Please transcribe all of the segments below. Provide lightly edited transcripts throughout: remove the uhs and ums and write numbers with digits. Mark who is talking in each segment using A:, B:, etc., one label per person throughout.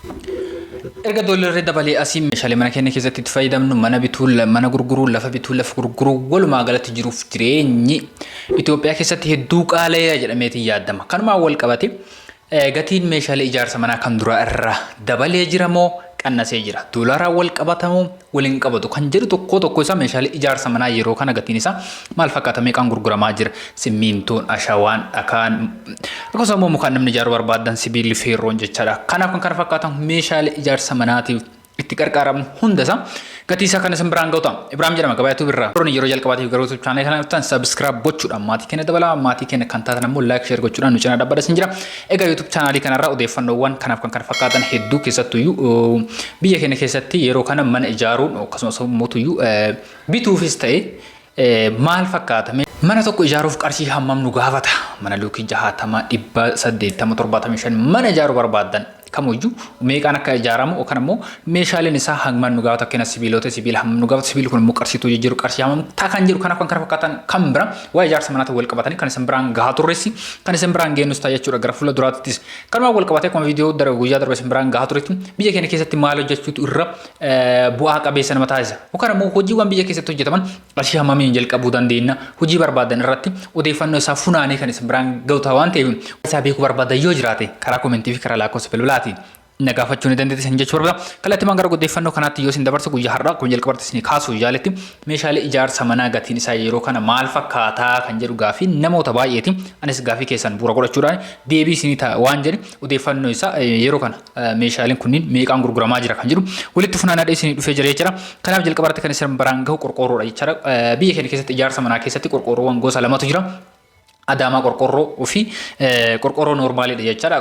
A: Erga doollarri dabalee asii meeshaalee mana keenya keessatti itti fayyadamnu, mana bituu, mana gurguruu, lafa bituu, lafa gurguruu, walumaa galatti jiruuf jireenyi Itoophiyaa keessatti hedduu qaala'eera jedhameetiin yaadama. Kanumaan wal qabate gatiin meeshaalee ijaarsa manaa kan duraa irra dabalee jira moo qannasee jira? Doolaaraan wal qabatamoo waliin qabatu kan jedhu, tokko tokko isaa meeshaalee ijaarsa manaa yeroo kana gatiin isaa maal fakkaata, meeqaan gurguramaa jira? Simmiintoon, ashawaan, dhakaan, akkasumas immoo mukaan namni ijaaruu barbaadan, sibiilli feerroon jechaadha. Kanaaf kan kana fakkaatan meeshaalee ijaarsa manaatiif itti gargaaramnu hunda isaa gatii isaa kan isin biraan ga'u ta'a. Ibraahim jedhama Gabayaa Tube irraa. Yeroo jalqabaatiif gara YouTube channel kana dhuftan subscribe gochuudhaan maatii keenya dabalaa, maatii keenya kan taatan ammoo like, share gochuudhaan nu cinaa dhaabbadha isin jira. Egaa YouTube channelii kanarraa odeeffannoowwan kanaaf kan kana fakkaatan hedduu, keessattuyyuu biyya keenya keessatti yeroo kana mana ijaaruun akkasumas immoo bituufis ta'e maal fakkaata? Mana tokko ijaaruuf qarshii hammam nu gaafata? Mana luukii 60, 180, 75 mana ijaaruu barbaaddan kamuyyuu meeqaan akka ijaaramu yookaan immoo meeshaaleen isaa hammam nu gaafata, fakkeenya sibiilota, sibiila hammam nu gaafata, sibiilli kun immoo qarshiitu jijjiiru qarshii hammam ta'a kan jedhu, kanaaf kan kana fakkaatan kan bira waa'ee ijaarsa manaatiin wal qabatanii kan isin biraan gahaa turressi kan isin biraan geenyus ta'a jechuudha gara fuula duraattis. Kanumaan wal qabatee akkuma viidiyoo darbe guyyaa darbe isin biraan gahaa turetti, biyya keenya keessatti maal hojjechuutu irra bu'aa qabeessa nama taasisa yookaan immoo hojiiwwan biyya keessatti hojjetaman qarshii hammamiin jalqabuu dandeenya, hojii barbaadan irratti odeeffannoo isaa funaanee kan isin biraan ga'u ta'a waan ta'eef, isaa beekuu barbaadan yoo jiraate karaa commentii fi karaa lakkoofsa bilbilaatiin na gaafachuu ni dandeessan jechuu barbaada. Kallattiimaan gara odeeffannoo kanaatti yoo isin dabarsa, guyyaa har'aa akkuma jalqabarratti isin kaasuu yaaletti meeshaalee ijaarsa manaa gatiin isaa yeroo kana maal fakkaataa kan jedhu gaafii namoota baay'eeti. Anis gaafii keessan bu'uura godhachuudhaan deebii isinii ta'a waan jedhe odeeffannoo isaa yeroo kana meeshaaleen kunniin meeqaan gurguramaa jira kan jedhu walitti funaanadhee isinii dhufee jira jechuudha. Kanaaf jalqabarratti kan isin biraan gahu qorqoorroodha jechuudha. Biyya keenya keessatti ijaarsa manaa keessatti qorqoorroowwan gosa lamatu jira. Adaamaa qorqorroo fi qorqorroo normaliidha jechaadha.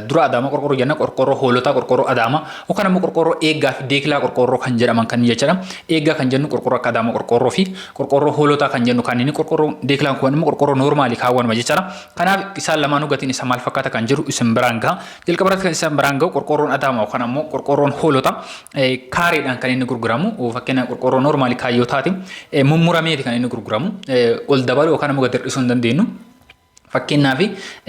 A: Dura adaamaa qorqorroo jenna, qorqorroo hoolotaa, qorqorroo adaamaa yookaan immoo qorqorroo eeggaa fi deekilaa qorqorroo kan jedhaman kan jechaadha. Eeggaa kan jennu qorqorroo akka adaamaa qorqorroo fi qorqorroo hoolotaa kan jennu kan inni qorqorroo deekilaan kun immoo qorqorroo normalii kaawwanuma jechaadha. Kanaaf isaan lamaanuu gatiin isaa maal fakkaata kan jedhu isin biraan gaha. Jalqaba irratti kan isin biraan gahu qorqorroon adaamaa yookaan ammoo qorqorroon hoolotaa kaareedhaan kan inni gurguramu. Fakkeenyaaf qorqorroo normalii kaayyoo taate mummurameeti kan inni gurguramu. Ol dabaluu yookaan ammoo gad hir'isuu hin dandeenyu. Fakkeenyaaf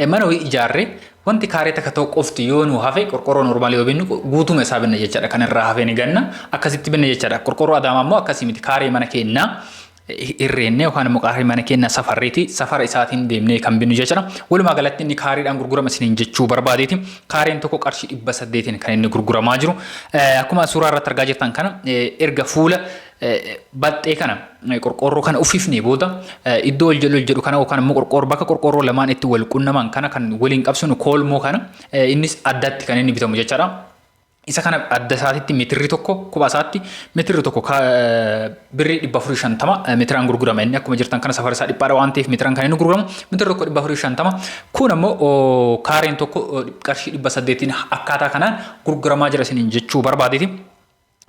A: mana wayii ijaarree wanti kaaree takka ta'u qofti yoo nu hafe, qorqorroo normalii yoo binnu guutuma isaa binna jechaadha. Kan irraa hafe ni ganna, akkasitti binna jechaadha. Qorqorroo adaamaa immoo akkasii miti, kaaree mana keenyaa hirreennee yookaan immoo kaaree mana keenyaa safarreeti safara isaatiin deemnee kan binnu jechaadha. Walumaa galatti inni kaareedhaan gurgurama isiniin jechuu barbaadeeti. Kaareen tokko qarshii 800n kan inni gurguramaa jiru. Akkuma suuraa irratti argaa jirtan kana, erga fuula baxxee kana qorqoorroo kana uffifnee booda iddoo ol jedhu ol jedhu kana yookaan immoo qorqoorroo bakka qorqoorroo lamaan itti wal qunnaman kana kan waliin qabsinu koolmoo kana, innis addatti kan inni bitamu jechaadha. Isa kana adda isaatitti meetirri tokko kophaa isaatti meetirri tokko birrii 450 meetiraan gurgurama. Inni akkuma jirtan kana safara isaa dhiphaadha waan ta'eef meetiraan kan inni gurguramu meetirri tokko 450. Kun ammoo kaareen tokko qarshii 800n akkaataa kanaan gurguramaa jira isiniin jechuu barbaadeeti.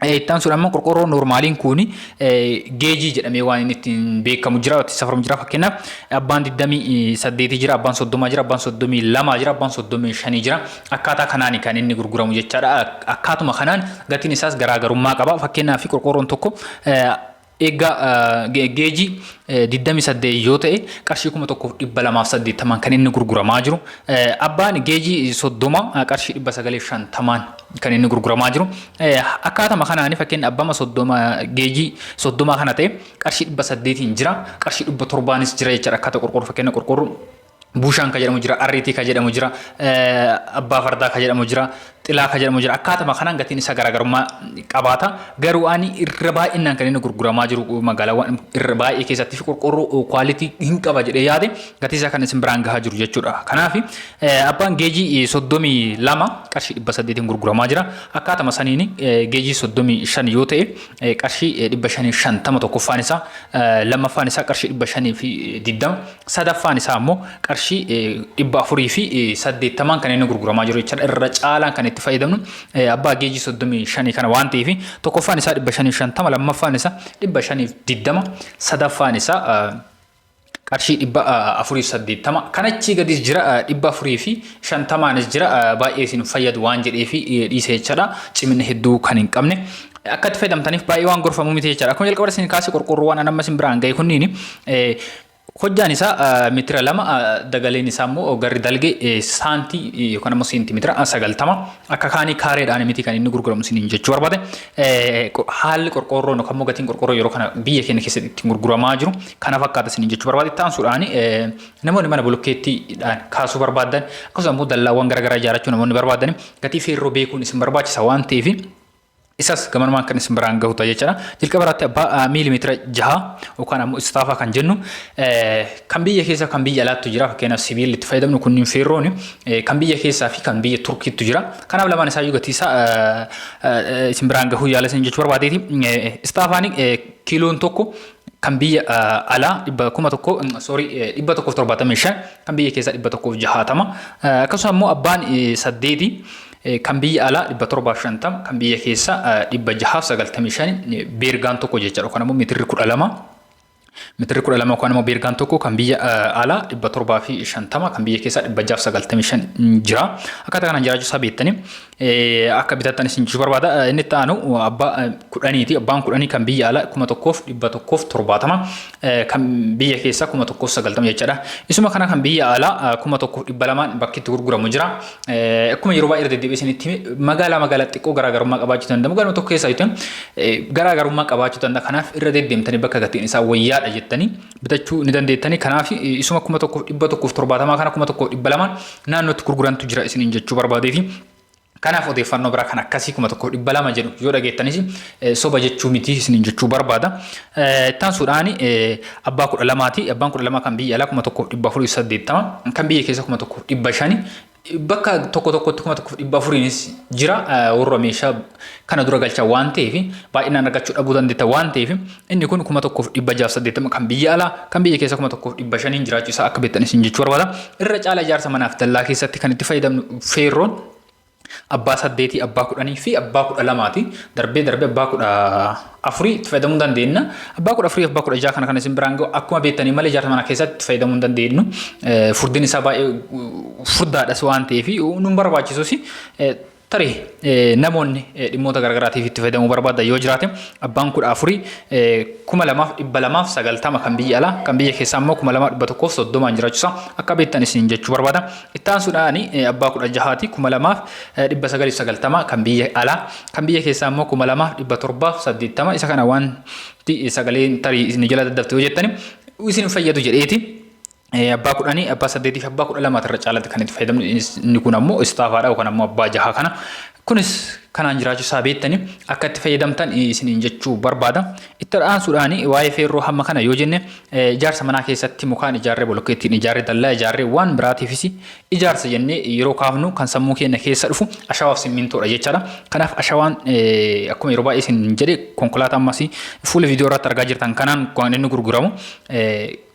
A: Itti aansuudhaan immoo qorqoorroo normaliin kun geejii jedhamee waan inni ittiin beekamu jira, itti safaramu jira. Fakkeenyaaf abbaan 28 jira, abbaan 30 jira, abbaan 32 jira, abbaan 35 jira. Akkaataa kanaan kan inni gurguramu jechaadha. Akkaatuma kanaan gatiin isaas garaagarummaa qaba. Fakkeenyaaf qorqoorroon tokko eeggaa geejii 28 yoo ta'e qarshii 1280n kan inni gurguramaa jiru. Abbaan geejii 30 qarshii 950n kan inni gurguramaa jiru. Akkaatuma kanaan fakkeenya abbama 30 geejii 30 kana ta'e qarshii 800n jira. Qarshii 700nis jira jechaadha. Akkaataa qorqoorroo, fakkeenya qorqoorroo Buushaan ka jedhamu jira, Arriitii ka jedhamu jira, Abbaa Fardaa ka jedhamu jira, Xilaa ka jedhamu jira. Akkaatuma kanaan gatiin isaa garaagarummaa qabaata. Garuu ani irra baay'inaan kan inni gurguramaa jiru magaalaawwan irra baay'ee keessatti fi qorqoorroo quality hin qaba jedhee yaade gatii isaa kan isin biraan gahaa jiru jechuudha. Kanaaf abbaan geejii 32 qarshii 800n gurguramaa jira. Akkaatuma saniin geejii 35 yoo ta'e qarshii 550 tokkoffaan isaa, lammaffaan isaa qarshii 520, sadaffaan isaa immoo qarshii 480n kan inni gurguramaa jiru jechuudha. Irra caalaan kan itti fayyadamnu abbaa geejii 35 kana waan ta'eef tokkoffaan isaa 550, lammaffaan isaa 520, sadaffaan isaa qarshii 480. Kanachii gadis jira, 450nis jira, baay'ee isin fayyadu waan jedhee fi dhiise jechaadha. Cimina hedduu kan hin qabne. Akka itti fayyadamtaniif baay'ee waan gorfamuu miti jechaadha. Akkuma jalqaba isin kaasee qorqoorroowwan an amma isin biraan ga'e kunniin Hojjaan isaa meetira 2, dagaleen isaa immoo garri dalgee saantii yookaan immoo seentimeetira 90. Akka kaanii kaareedhaan miti kan inni gurguramu isiniin jechuu barbaade. Haalli qorqoorroon yookaan immoo gatiin qorqoorroo yeroo kana biyya keenya keessatti ittiin gurguramaa jiru kana fakkaata isiniin jechuu barbaade. Itti aansuudhaan namoonni mana bolokkeettiidhaan kaasuu barbaadan, akkasumas immoo dallaawwan garaagaraa ijaarrachuu namoonni barbaadan, gatii feerroo beekuun isin barbaachisa waan ta'eef isas gamanumaan kan isin biraan gahu ta'a jechuudha. Jalqaba irratti abbaa miilimeetira 6 yookaan ammoo istaafaa kan jennu kan biyya keessa kan biyya alaattu jira. Fakkeenyaaf sibiilli itti fayyadamnu kunniin feerroon kan biyya keessaa fi kan biyya Turkiittu jira. Kanaaf lamaan isaayyuu gatii isaa isin biraan gahuu yaala isin jechuu barbaadeeti. Istaafaan kiiloon tokko kan biyya alaa dhibba kuma tokko, sorry, 175, kan biyya keessaa 160. Akkasuma immoo abbaan saddeeti kan biyya alaa 750, kan biyya keessaa 695 beergaan tokko jechaadha. Yookaan immoo meetirri 12. Meetirri 12 yookaan immoo beergaan tokko kan biyya alaa 750, kan biyya keessaa 695 jira. Akkaataa kanaan jiraachuu isaa beektanii akka bitattan isin jechuu barbaada. Inni itti aanu abbaa kudhaniiti. Abbaan kudhanii kan biyya alaa 1170, kan biyya keessaa 1090 jechaadha. Isuma kana kan biyya alaa 1200n bakki itti gurguramu jira. Akkuma yeroo baay'ee deddeebi'ee isinitti hime, magaalaa magaalaa xiqqoo garaagarummaa qabaachuu danda'a. Magaaluma tokko keessaa jechuun garaagarummaa qabaachuu danda'a. Kanaaf irra deddeemtanii bakka gatiin isaa wayyaadha jettanii bitachuu ni dandeettanii. Kanaaf isuma 1170 kana 1200n naannootti gurgurantu jira isiniin jechuu barbaadeefi. Kanaaf odeeffannoo biraa kan akkasii 1200 jedhu yoo dhageettanis soba jechuu miti isiniin jechuu barbaada. Ittaansuudhaan abbaa 12ti. Abbaan 12 kan biyya alaa 1480, kan biyya keessa 1500. Bakka tokko tokkotti 1400nis jira, warra meeshaa kana dura galchan waan ta'eef baay'inaan argachuu dhabuu dandeetta waan ta'eef, inni kun 1680 kan biyya alaa, kan biyya keessa 1500n jiraachuu isaa akka beektan isin jechuu barbaada. Irra caala ijaarsa manaaf dallaa keessatti kan itti fayyadamnu feerroon abbaa saddeetii, abbaa kudhanii fi abbaa 12ti. Darbee darbee abbaa 14 itti fayyadamuu dandeenya. Abbaa 14 abbaa 16 kana kan isin biraan gahu akkuma beektanii malee ijaarsa manaa keessatti itti fayyadamuu hin dandeenyu. Furdin isaa baay'ee furdaadhas waan ta'eef nun barbaachisus. Tarii namoonni dhimmoota garaagaraatiif itti fayyadamuu barbaadan yoo jiraate, abbaan 14 2290 kan biyya alaa, kan biyya keessaa immoo 2130n jiraachuusaa akka beektan isin jechuu barbaada. Itti aansuudhaan abbaa 16ti, 2990 kan biyya alaa, kan biyya keessaa immoo 2780. Isa kana wanti sagaleen tarii isin jala daddafte yoo jettani isin fayyadu jedheeti. Abbaa kudhanii, abbaa saddeetii fi abbaa 12 irra caalatti kan itti fayyadamnu inni kun ammoo istaafaadha yookaan ammoo abbaa jaha kana. Kunis kanaan jiraachuu isaa beektanii akka itti fayyadamtan isiniin jechuu barbaada. Itti aansuudhaan waa'ee feerroo hamma kana yoo jenne, ijaarsa manaa keessatti mukaan ijaarree, bolokkeettiin ijaarree, dallaa ijaarree, waan biraatiifis ijaarsa jennee yeroo kaafnu kan sammuu keenya keessa dhufu ashawaaf simmintoodha jechaadha. Kanaaf ashawaan akkuma yeroo baay'ee isin jedhe konkolaataa ammas fuula viidiyoo irratti argaa jirtan kanaan kan inni gurguramu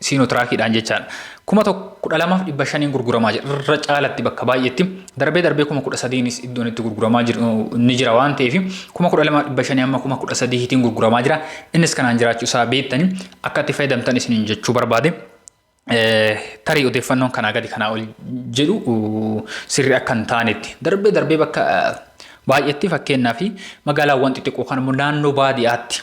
A: siinotiraakiidhaan jechaadha. 12,500n gurguramaa jira. Irra caalatti bakka baay'eetti darbee darbee 13,000nis iddoon itti gurguramaa jiru ni jira waan ta'eef, 12,500 hamma 13,000tiin gurguramaa jira. Innis kanaan jiraachuu isaa beektanii akka itti fayyadamtan isiniin jechuu barbaade. Tarii odeeffannoon kanaa gadi kanaa ol jedhu sirrii akka hin taanetti darbee darbee bakka baay'eetti, fakkeenyaa fi magaalaawwan xixiqqoo kan immoo naannoo baadiyyaatti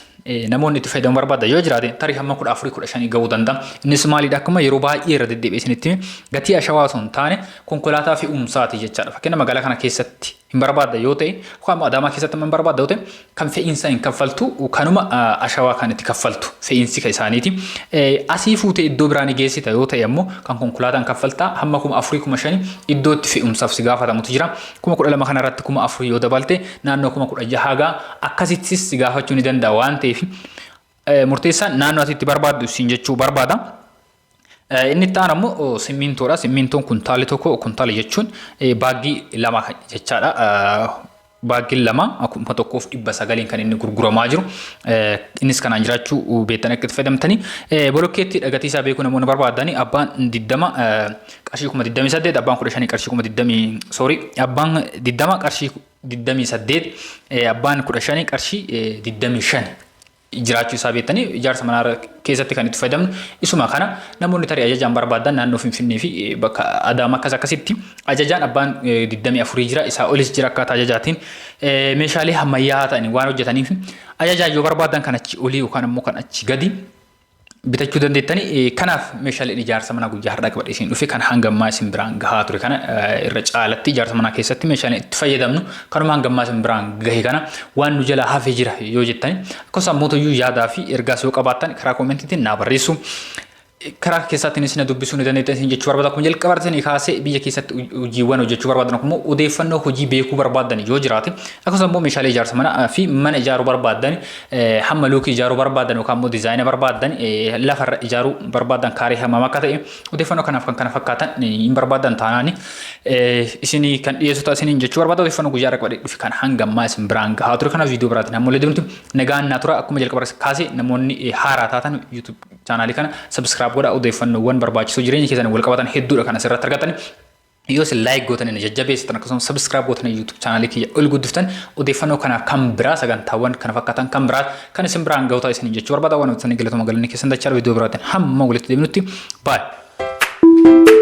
A: namoonni itti fayyadamuu barbaadan yoo jiraate, tarii hamma 14 15 gahuu danda'a. Innis maalidha? Akkuma yeroo baay'ee irra deddeebi'ee isinitti hime, gatii ashawaa osoo hin taane konkolaataa fe'umsaati jechaadha. Fakkeenya magaalaa kana keessatti hin barbaadda yoo ta'e, yookaan immoo Adaamaa keessatti hin barbaadda yoo ta'e, kan fe'iinsa hin kaffaltu, kanuma ashawaa kan itti kaffaltu fe'iinsi kan isaaniiti. Asii fuutee iddoo biraa ni geessita yoo ta'e ammoo kan konkolaataan kaffaltaa hamma 4000 5000 iddoo itti fe'umsaaf si gaafatamutu jira. 12,000 kana irratti 4000 yoo dabalte naannoo 16,000 gaa akkasittis si gaafachuu ni danda'a waan ta'eef, murteessaan naannoo ati itti barbaaddu siin jechuu barbaada. Inni itti aanu ammoo simmintoodha. Simmintoon kuntaalli tokko, kuntaala jechuun baaggii lama jechaadha. Baaggiin lama 1900n kan inni gurguramaa jiru. Innis kanaan jiraachuu beektan akka itti fayyadamtanii. Bolokkeetti gatii isaa beekuu namoonni barbaadani, abbaan 20 qarshii 28,000, abbaan 15 qarshii 20,000, sorry, abbaan 20 qarshii 28, abbaan 15 qarshii 25 jiraachuu isaa beektanii ijaarsa manaa keessatti kan itti fayyadamnu isuma kana. Namoonni tarii ajajaan barbaadan naannoo Finfinnee fi bakka Adaamaa akkas akkasitti ajajaan abbaan 24 jira, isaa olis jira. Akkaataa ajajaatiin meeshaalee ammayyaa ta'anii waan hojjetaniif ajajaan yoo barbaadan kan achi olii yookaan immoo kan achi gadi bitachuu dandeettani. Kanaaf meeshaaleen ijaarsa manaa guyyaa har'aa qabadhee isin dhufe kan hanga ammaa isin biraan gahaa ture kana irra caalatti ijaarsa manaa keessatti meeshaaleen itti fayyadamnu kanuma hanga ammaa isin biraan gahe kana waan nu jalaa hafee jira yoo jettani akkasumas ammoo yaadaa fi ergaas yoo qabaattan karaa koomentiitiin naa barreessu. Karaa keessaatiin isin dubbisuu ni dandeettan isin jechuu barbaada. Akkuma jalqaba irratti kaasee biyya keessatti hojiiwwan hojjechuu barbaadan akkuma odeeffannoo hojii beekuu barbaadan yoo jiraate akkasumas immoo meeshaalee ijaarsa manaa fi mana ijaaruu barbaadan hamma luukii ijaaruu barbaadan yookaan immoo diizaayina barbaadan lafarra ijaaruu barbaadan kaaree hammam akka ta'e odeeffannoo kanaaf kan kana fakkaatan hin barbaadan taanaan isinii kan dhiyeessu ta'a isiniin jechuu barbaada. Odeeffannoo guyyaa irra qabadhee dhufe kan hanga ammaa isin biraan gahaa ture kanaaf viidiyoo biraatiin hamma walitti nagaan naa tura. Akkuma jalqaba kaasee namoonni haaraa taatan YouTube chaanaalii kana subscribe godhaa. Odeeffannoowwan barbaachisoo jireenya keessan wal qabatan hedduudha kan asirratti argatan. Yoo isin like gootan inni jajjabeessitan akkasumas subscribe gootan YouTube chaanaalii kiyya ol guddiftan odeeffannoo kanaaf kan biraa sagantaawwan kana fakkaatan kan biraa kan isin biraan ga'u ta'a isiniin jechuu barbaada. Waan hojjetanii galatuma galanni keessan dachaa viidiyoo biraatiin hamma walitti deemnutti baay'ee.